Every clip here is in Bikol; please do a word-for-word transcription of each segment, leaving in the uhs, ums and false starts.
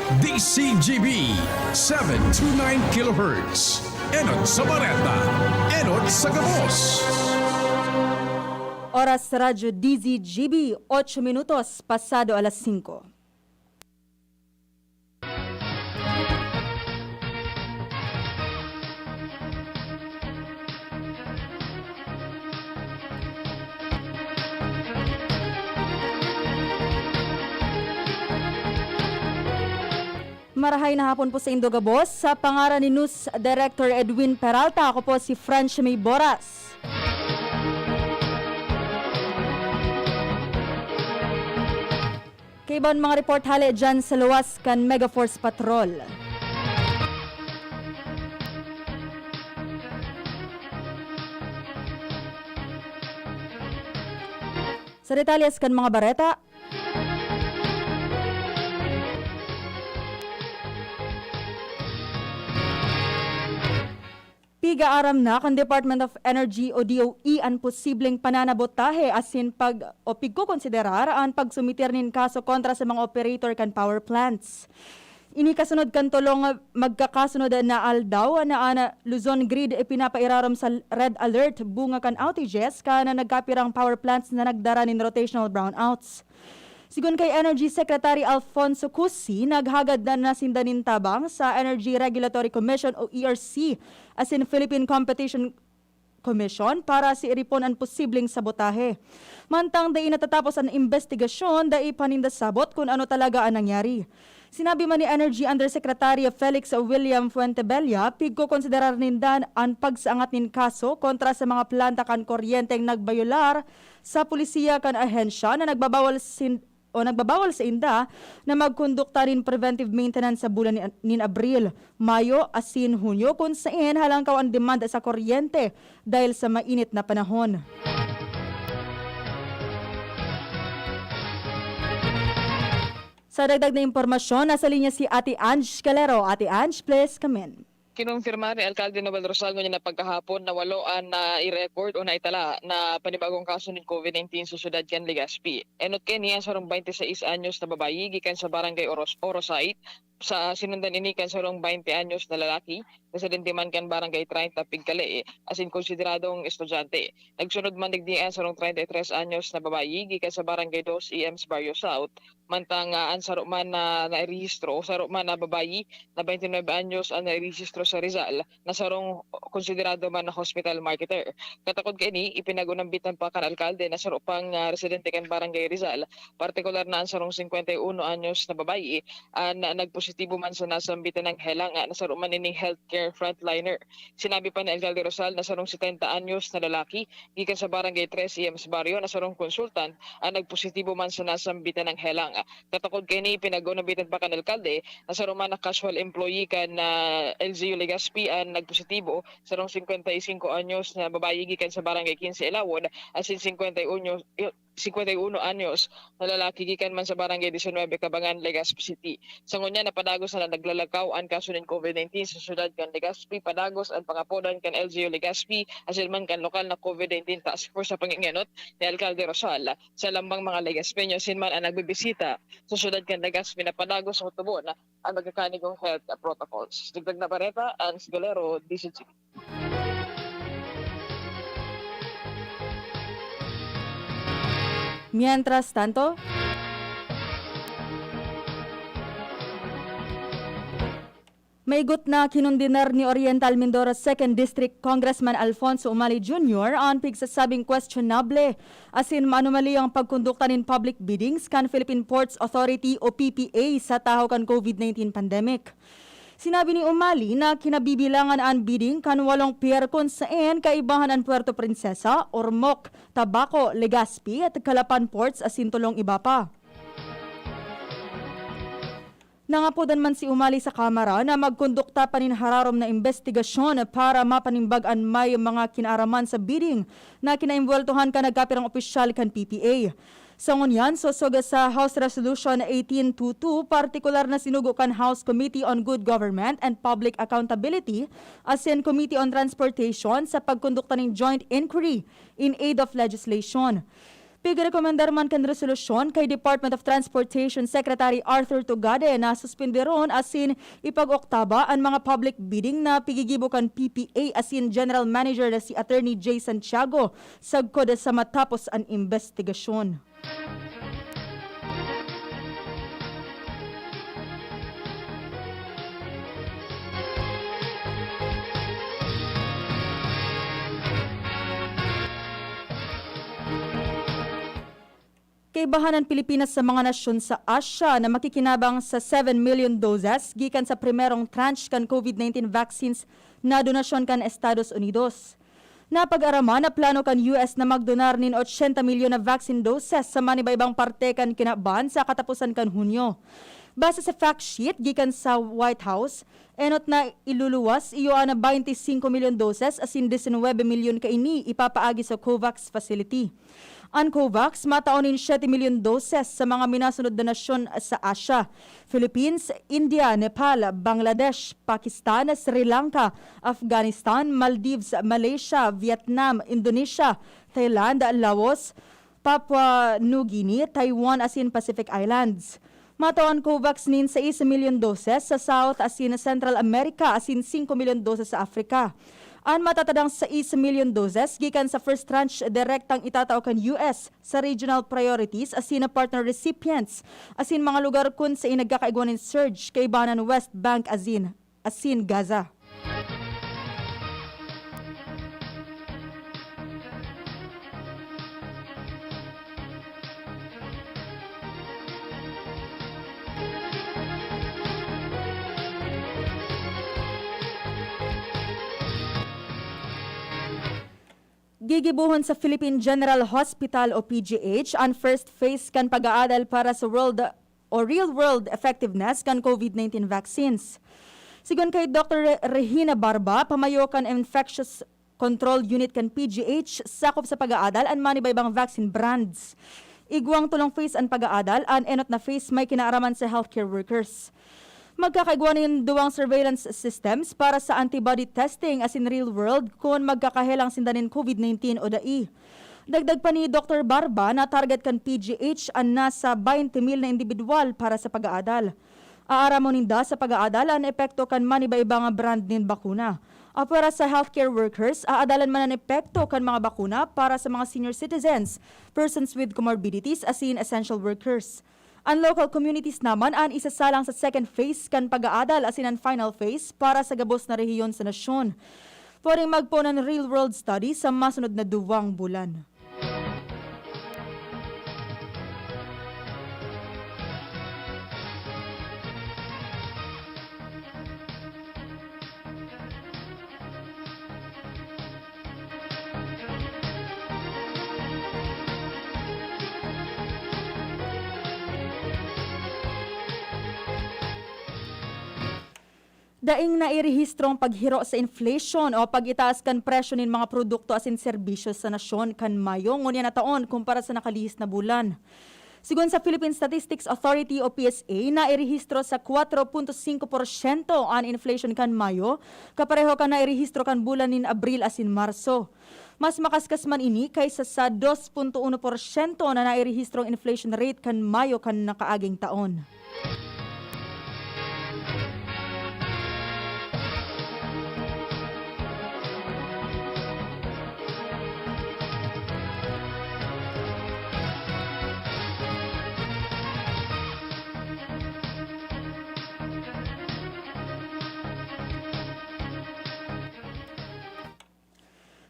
D C G B, seven two nine kilohertz. Enot sa Bareta, enot sa gabos. Oras sa Radyo D Z G B, ocho minutos pasado alas singko. Marahay na hapon po saindo gabos. Sa pangaran ni News Director Edwin Peralta, ako po si French May Boras. Kaiba an mga report hale diyan sa luwas kan Megaforce Patrol. Sa detalyes kan mga bareta, pigaaram na kan Department of Energy o D O E an posibleng pananabotahe asin pag, o pigkokonsiderar an pagsumitir nin kaso kontra sa mga operator kan power plants. Ini kasunod kan tolong magkakasunod na aldaw na an Luzon Grid ipinapairarom sa red alert bunga kan outages kan nagkapirang power plants na nagdara nin rotational brownouts. Sigon kay Energy Secretary Alfonso Cusi, naghagad na na sinda nin tabang sa Energy Regulatory Commission o E R C asin Philippine Competition Commission para siiripon an posibleng sabotahe. Mantang dai natatapos an imbestigasyon, dai pa ninda sabot kun ano talaga an nangyari. Sinabi man ni Energy Undersecretary Felix William Fuentebella, pigkokonsiderar ninda an pagsaangat nin kaso kontra sa mga planta kan kuryenteng nagbayolar sa polisiya kan ahensya na nagbabawal sin-, o nagbabawal sainda na magkondukta nin preventive maintenance sa bulan ni, nin Abril, Mayo asin Hunyo, kun saen halangkaw an demanda sa kuryente dahil sa mainit na panahon. Sa dagdag na impormasyon, nasa linya si Ate Ange Calero. Ate Ange, please come in. Kinumpirma ni Alkalde Nobel Rosal ngunyan na pagkahapon na walo an nai-record o naitala na panibagong kaso nin COVID nineteen sa siyudad kan Legazpi. Enot kaini an sarong baynte sais anyos na babayi gikan sa Barangay Oros-, Orosait. Sa sinundan ini kan sarong baynte anyos na lalaki, residente man kan Barangay Treinta Pigkale, asin konsideradong estudyante. Nagsunod man digdi an sarong treinta y tres anyos na babayi gikan sa Barangay Dos E M sa Barrio South, mantang, ah, an saro man na nairehistro, saro man na babayi na baynte nuebe anyos an nairehistro sa Rizal, na sarong konsiderado man na hospital marketer. Katakod kaini, ipinag-unambitan pa kan alkalde na saro pang, ah, residente kan Barangay Rizal, partikular na an sarong singkwenta y uno anyos na babayi, an nagpositibo man sa nasambitan na helang, ah, na saro man ining healthcare frontliner. Sinabi pa ni Alkalde Rosal na sarong setenta anyos na lalaki gikan sa Barangay Tres E M sa Barrio na sarong consultant an nagpositibo man sa nasambitan na helang. Katakod kaini, pinag-unambitan pa kan alkalde na saro man na casual employee kan, ah, L G U Legazpi an nagpositibo, sarong singkwenta y singko anyos na babayi gikan sa Barangay Quince Ilawon, asin singkwenta y uno, singkwenta y uno anyos na lalaki gikan man sa Barangay Diecinueve, Cabangan, Legazpi City. Sa ngunyan, napadagos na naglalakaw an kaso nin COVID nineteen sa siyudad kan Legazpi, padagos an pangapodan kan L G U Legazpi, asin man kan lokal na COVID nineteen task force sa pangengenot ni Alkalde Rosal. Sa lambang mga Legazpeño, asin man an nagbibisita sa siyudad kan Legazpi na padagos sa tubon an magkakanigong health protocols. Dagdag na bareta, Ans Galero, D C G. Mientras tanto, maigot na kinondenar ni Oriental Mindoro Second District Congressman Alfonso Umali Junior an pigsasabing questionable asin maanomaliyang pagkondukta nin public biddings kan Philippine Ports Authority o P P A sa tahaw kan COVID nineteen pandemic. Sinabi ni Umali na kinabibilangan an bidding kan walong pier kun saen kaibahan an Puerto Princesa, Ormoc, Tabaco, Legazpi at Calapan ports asin tolong iba pa. Nangapodan man si Umali sa Kamara na magkondukta pa nin hararom na imbestigasyon para mapanimbag an may mga kinaaraman sa bidding na kinaembweltohan kan nagkapirang opisyal kan P P A. Sa ngunyan, sosog sa House Resolution eighteen two two, partikular na sinugo kan House Committee on Good Government and Public Accountability asin Committee on Transportation sa pagkondukta nin joint inquiry in aid of legislation. Pigrekomendar man kan resolusyon kay Department of Transportation Secretary Arthur Tugade na suspenderon asin ipag-oktaba an mga public bidding na pigigibo kan P P A asin General Manager na si Attorney Jay Santiago sagkod sa matapos an imbestigasyon. Kaibahan an Pilipinas sa mga nasyon sa Asia na makikinabang sa seven million doses gikan sa primerong tranche kan COVID nineteen vaccines na donasyon kan Estados Unidos. Napag-araman na plano kan U S na magdonar nin ochenta milyon na vaccine doses sa manibaibang parte kan kinaban sa kataposan kan Hunyo. Base sa fact sheet gikan sa White House, enot na iluluwas iyo an baynte singko milyon doses asin disinwebe milyon kaini ipapaagi sa COVAX facility. An COVAX matao nin siyete milyon doses sa mga minasunod na nasyon sa Asia: Philippines, India, Nepal, Bangladesh, Pakistan, Sri Lanka, Afghanistan, Maldives, Malaysia, Vietnam, Indonesia, Thailand, Laos, Papua New Guinea, Taiwan asin Pacific Islands. Matao an COVAX nin sais milyon doses sa South asin Central America asin singko milyon doses sa Africa. An matatadang sais milyon doses gikan sa first tranche direktang itatao kan U S sa regional priorities asin partner recipients asin mga lugar kun saen nagkakaigwa nin surge, kaibahan an West Bank asin, asin Gaza. Gigibohon sa Philippine General Hospital o P G H an first phase kan pag-aadal para sa world o real-world effectiveness kan COVID nineteen vaccines. Sigon kay Doctor Re-, Regina Barba, pamayo kan Infectious Control Unit kan P G H, sakop sa pag-aadal an manibaybang vaccine brands. Igwang tolong phase an pag-aadal, an enot na phase may kinaaraman sa healthcare workers. Magkakaigwa nin duwang surveillance systems para sa antibody testing asin real world kun magkakahelang sinda nin COVID nineteen o dai. Dagdag pa ni Doctor Barba na target kan P G H an nasa baynte mil na indibidwal para sa pag-aadal. Aaramon ninda sa pag-aadal an epekto kan manibaibang brand nin bakuna. Apwera sa healthcare workers, aadalan man an epekto kan mga bakuna para sa mga senior citizens, persons with comorbidities asin essential workers. An local communities naman an isasalang sa second phase kan pag-aadal asin an final phase para sa gabos na rehiyon sa nasyon. Pwedeng magpoon an real-world study sa masunod na duwang bulan. Daing nairehistrong paghiro sa inflation o pag-itaas kan presyo nin mga produkto asin serbisyo sa nasyon kan Mayo ngunyan na taon kumpara sa nakalihis na bulan. Sigon sa Philippine Statistics Authority o P S A, nairehistro sa kwatro punto singko porsyento an inflation kan Mayo, kapareho kan nairehistro kan bulan nin Abril asin Marso. Mas makaskas man ini kaysa sa dos punto uno porsyento na nairehistrong inflation rate kan Mayo kan nakaaging taon.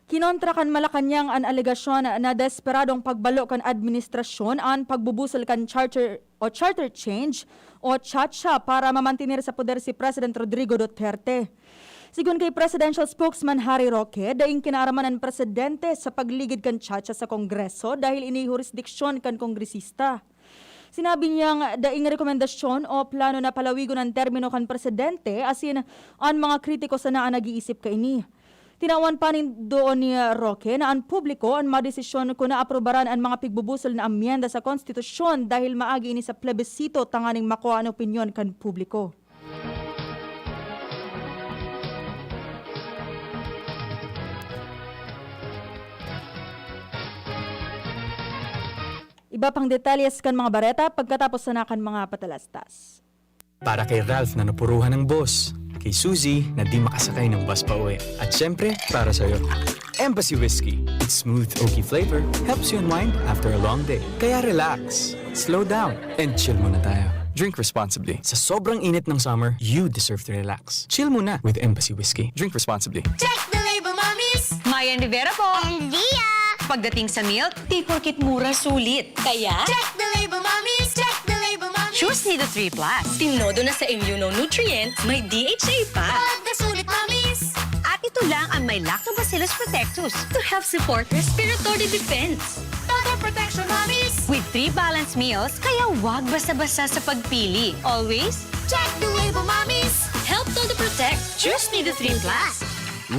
Kinontra kan Malacañang an alegasyon na desperadong pagbalo kan administrasyon an pagbubusol kan charter o charter change o CHACHA para mamantener sa poder si President Rodrigo Duterte. Sigon kay Presidential Spokesman Harry Roque, daing kinaaraman an presidente sa pagligid kan CHACHA sa Kongreso dahil ini hurisdiksyon kan kongresista. Sinabi niyang daing rekomendasyon o plano na palawigon an termino kan presidente asin an mga kritiko sana an nag-iisip kaini. Tinawan pa nin doon ni Roque na an publiko an madesisyon kun naaprobaran an mga pigbubusol na amyenda sa konstitusyon dahil maagi ini sa plebisito tanganing makua an opinyon kan publiko. Iba pang detalles kan mga bareta pagkatapos sana kan mga patalastas. Para kay Ralph na napuruhan ng boss, kay Suzy na di makasakay ng bus pauwi, at syempre, para sa'yo. Embassy Whiskey. Its smooth, oaky flavor helps you unwind after a long day. Kaya relax, slow down, and chill muna tayo. Drink responsibly. Sa sobrang init ng summer, you deserve to relax. Chill muna with Embassy Whiskey. Drink responsibly. Check the label, mommies! Mayan Rivera po! And Lia! Pagdating sa milk, di porkit mura, sulit. Kaya, check the label, mommies! Check the label, mommies! Choose Nido three Plus. Tinodo na sa immunonutrient, may D H A pa. Pagkasulit, mommies! At ito lang ang may Lactobacillus protectus to help support respiratory defense. Total protection, mommies! With three balanced meals, kaya wag basta-basta sa pagpili. Always, check the label, mommies! Help Todo Protect. Choose Nido three Plus.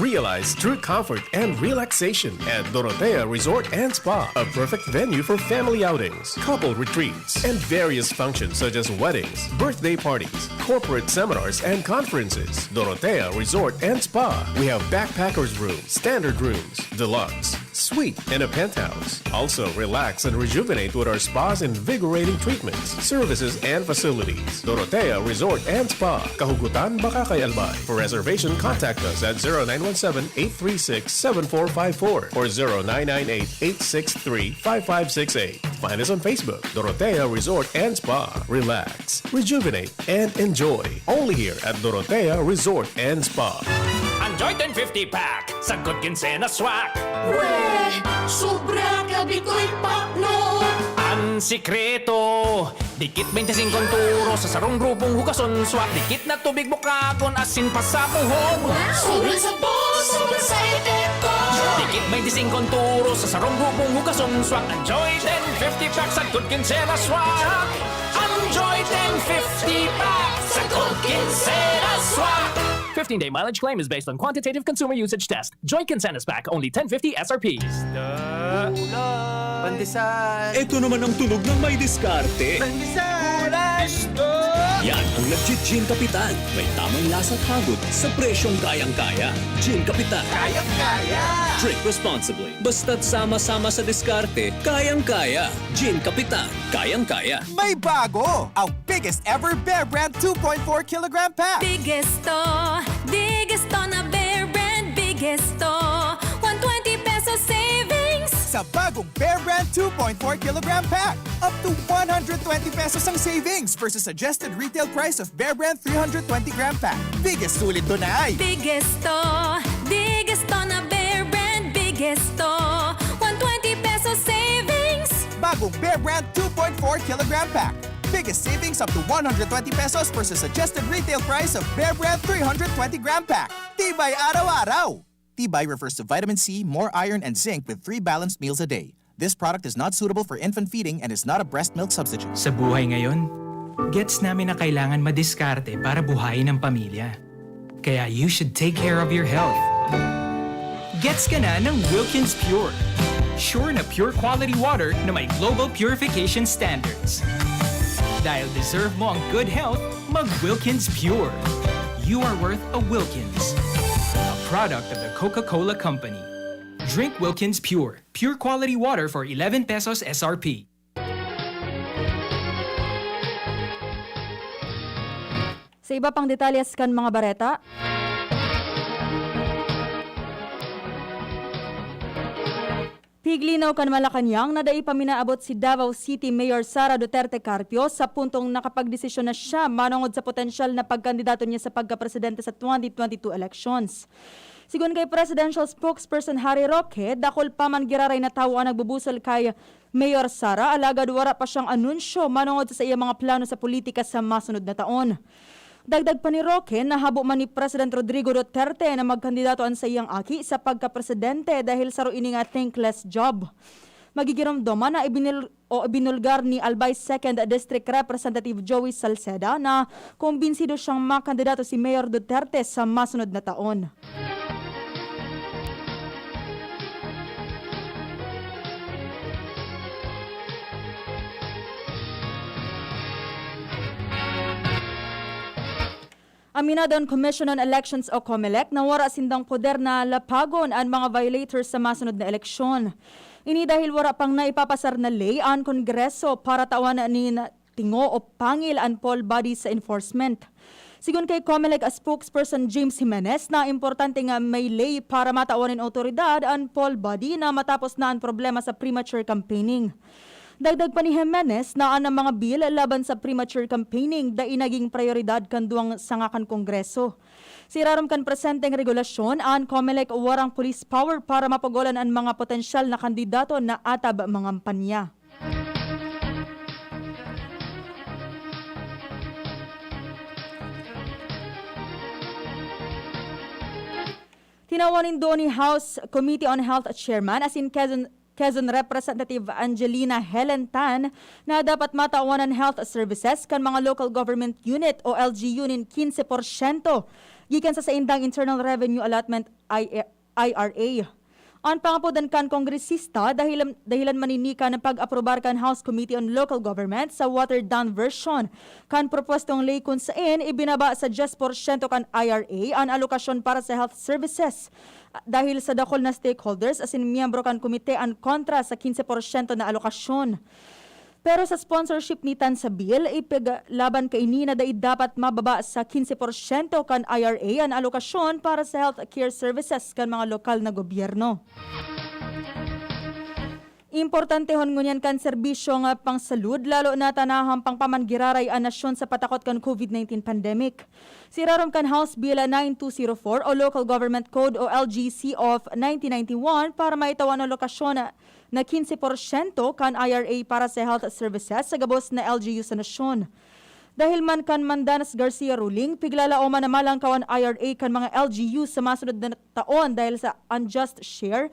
Realize true comfort and relaxation at Dorotea Resort and Spa, a perfect venue for family outings, couple retreats, and various functions such as weddings, birthday parties, corporate seminars, and conferences. Dorotea Resort and Spa. We have backpackers room, standard rooms, deluxe, suite, and a penthouse. Also, relax and rejuvenate with our spa's invigorating treatments, services, and facilities. Dorotea Resort and Spa, Kahugutan, Bacacay, Albay. For reservation, contact us at zero nine one seven, eight three six, seven four five four or zero nine nine eight, eight six three, five five six eight. Find us on Facebook, Dorotea Resort and Spa. Relax, rejuvenate, and enjoy. Only here at Dorotea Resort and Spa. Enjoy ten fifty pack! Sagkod kinsena swak! Weh! Sobra ka bitoy pakno! Ang sikreto, dikit twenty-five ang turo sa sarong grupong hugason swak. Dikit na tubig bukagon, asin pasapuhon. Sobrang sabon, sobrang sa epekto! Dikit twenty-five ang turo sa sarong grupong hugason swak. Enjoy ten fifty pack, sagkod kinsena swak! Enjoy ten fifty pack, sagkod kinsena swak! Fifteen-day mileage claim is based on quantitative consumer usage test. Joy Kinsenas Pack, only ten fifty S R P. Isda. Ulam. Pandesal. Ito naman ang tunog ng may diskarte. Pandesal. Ulam. Isda. Yan ang nagji-Gin Kapitan. May tamang lasa at hagod sa presyong kayang-kaya. Gin Kapitan. Kayang-kaya. Drink responsibly. Basta't sama-sama sa diskarte, kayang-kaya. Gin Kapitan. Kayang-kaya. May bago! Ang biggest ever Bear Brand two point four kilogram pack! Biggest to! Biggest to na Bear Brand! Biggest to! One twenty pesos savings! Sa bagong Bear Brand two point four kilogram pack, up to one hundred twenty pesos ang savings versus suggested retail price of Bear Brand three hundred twenty gram pack. Biggest sulit to na ay! Biggest to! Biggest to na Bear Brand! Biggest to! One twenty pesos savings! Bagong Bear Brand two point four kilogram pack. Biggest savings up to one hundred twenty pesos versus suggested retail price of Bear Brand three hundred twenty gram pack. Tibay araw-araw! Tibay refers to vitamin C, more iron, and zinc with three balanced meals a day. This product is not suitable for infant feeding and is not a breast milk substitute. Sa buhay ngayon, gets namin na kailangan madiskarte para buhayin ang pamilya. Kaya you should take care of your health. Gets ka na ng Wilkins Pure. Sure na pure quality water na may global purification standards. Dahil deserve mo ang good health, mag Wilkins Pure. You are worth a Wilkins. A product of the Coca-Cola Company. Drink Wilkins Pure. Pure quality water for eleven pesos S R P. Sa iba pang detalles kan mga bareta, piglinaw kan Malacañang na dai pa minaabot si Davao City Mayor Sara Duterte Carpio sa puntong nakapagdesisyon na siya manongod sa potensyal na pagkandidato niya sa pagkapresidente sa twenty twenty-two elections. Sigon kay Presidential Spokesperson Harry Roque, dakul pa man giraray na tawo ang nagbubusol kay Mayor Sara, alagad wara pa siyang anunsyo manongod sa saiyang mga plano sa politika sa masunod na taon. Dagdag pa ni Roque, nahabo man ni President Rodrigo Duterte na magkandidato an saiyang aki sa pagkapresidente dahil saro ini nga thankless job. Magigiromdoman na ibinil- o ibinulgar ni Albay Second District Representative Joey Salceda na kumbinsido siyang makandidato si Mayor Duterte sa masunod na taon. Aminado an Commission on Elections o COMELEC na wara sindang poder na lapagon an mga violators sa masunod na eleksyon. Ini dahil wara pang naipapasar na ley an Kongreso para tawan nin tingo o pangil an poll body sa enforcement. Sigon kay Comelec spokesperson James Jimenez na importante nga may ley para matawan nin awtoridad an poll body na matapos na an problema sa premature campaigning. Dagdag pa ni Jimenez na an mga bill laban sa premature campaigning dai naging prioridad kan duwang sanga kan Kongreso. Sa irarom kan presenteng regulasyon, an Comelec warang police power para mapagolan an mga potensyal na kandidato na atab mangampanya. Tinawan nin duon ni House Committee on Health Chairman asin Quezon, Quezon Representative Angelina Helen Tan na dapat matawan an health services kan mga local government unit o L G U nin quince porsyento gikan sa saindang Internal Revenue Allotment, I R A. An pangapodan kan kongresista dahilan, dahilan man ini kan pag-aprobar kan House Committee on Local Government sa watered down version kan propwestong ley kun saen ibinaba sa diyes porsyento kan I R A an alokasyon para sa health services, dahil sa dakul na stakeholders asin miyembro kan komite an kontra sa quince porsyento na alokasyon. Pero sa sponsorship ni Tan sa bill, ipiglaban kaini na dai dapat mababa sa quince porsyento kan I R A an alokasyon para sa healthcare services kan mga lokal na gobyerno. Importantehon ngunyan kan serbisyo nga pangsalud, lalo na ta nahahampang pa man giraray an nasyon sa patakot kan COVID nineteen pandemic. Sa irarom kan House Bill nine two zero four o Local Government Code o L G C of nineteen ninety-one, para maitaw an alokasyon na quince porsyento kan I R A para sa health services sa gabos na L G U sa nasyon. Dahil man kan Mandanas Garcia ruling, piglalaoman na malangkaw an I R A kan mga L G U sa masunod na taon dahil sa unjust share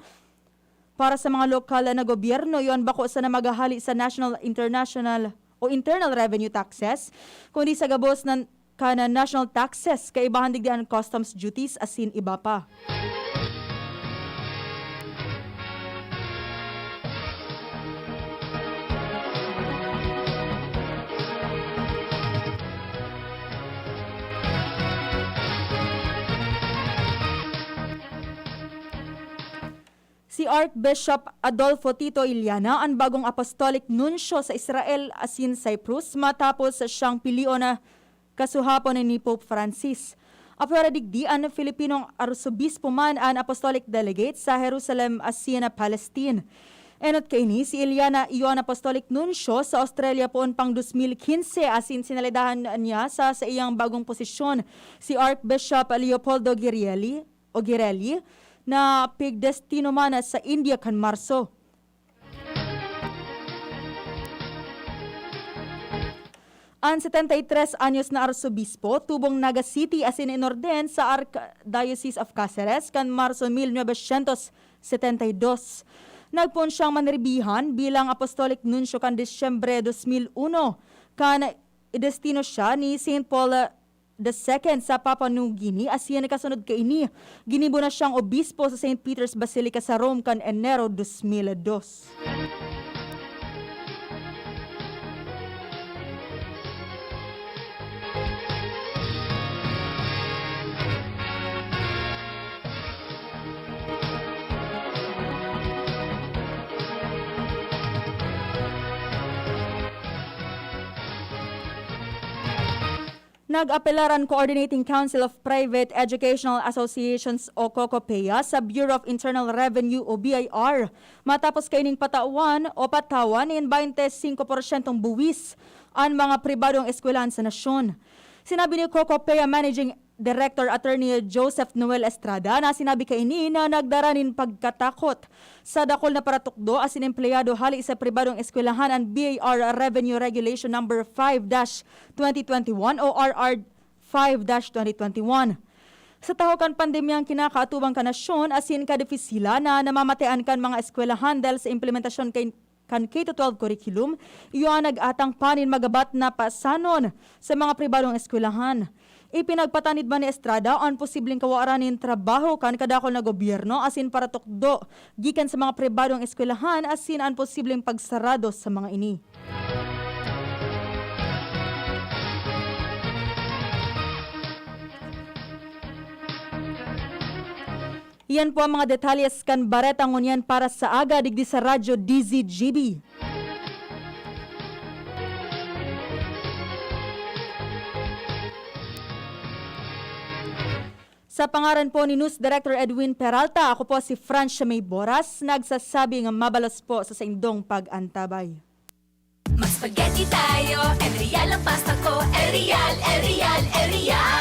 para sa mga lokal na gobyerno, iyo an bako sana maghahali sa national, international o internal revenue taxes, kundi sa gabos na kan national taxes, kaibahan digdi an customs duties asin iba pa. Si Archbishop Adolfo Tito Iliana an bagong apostolic nuncio sa Israel asin Cyprus matapos siyang pilion na kasuhapon ni Pope Francis. Apwera digdi, an Filipinong arsobispo man an apostolic delegate sa Jerusalem asin Palestine. Enot kaini, si Iliana iyo an apostolic nuncio sa Australia poon pang dos mil quince asin sinalidahan niya sa saiyang bagong posisyon si Archbishop Leopoldo Girelli o Girelli, na pigdestino man sa India kan Marso. An setenta y tres anyos na arsobispo tubong Naga City asin inorden sa Archdiocese of Caceres kan Marso mil novecientos setenta y dos. Nagpoon siyang manirbihan bilang Apostolic Nuncio kan Disyembre dos mil uno, kan idestino siya ni Saint Paul the Second sa Papua New Guinea, asin kasunod kaini, ginibo na siyang obispo sa Saint Peter's Basilica sa Rome kan Enero dos mil dos. Nag-apelar an Coordinating Council of Private Educational Associations o COCOPEA sa Bureau of Internal Revenue o B I R matapos kaining patawan o patawan nin baynte singko porsyentong buwis an mga pribadong eskwelahan sa nasyon. Sinabi ni COCOPEA Managing Director Attorney Joseph Noel Estrada na sinabi kaini na nagdara nin pagkatakot sa dakul na paratukdo asin empleyado hali sa pribadong eskwelahan an B I R Revenue Regulation Number five dash twenty twenty-one o R R five dash twenty twenty-one. Sa tahaw kan pandemyang kinakaatubang kan nasyon asin kadifisila na namamatean kan mga eskwelahan dahil sa implementasyon kay, kan K to twelve curriculum, iyo an nag-atang pa nin magabat na pasanon sa mga pribadong eskwelahan. Ipinagpatanid man ni Estrada an posibleng kawaran nin trabaho kan kadakul na gobyerno asin paratukdo gikan sa mga pribadong eskwelahan asin an posibleng pagsarado sa mga ini. Yan po ang mga detalles kan Baretang Ngunyan para sa aga digdi sa Radyo D Z G B. Sa pangaran po ni News Director Edwin Peralta, ako po si Francia May Boras, nagsasabing mabalos po sa saindong pag-antabay. Mag-spaghetti tayo, El Real ang pasta ko. El Real, El Real, El Real.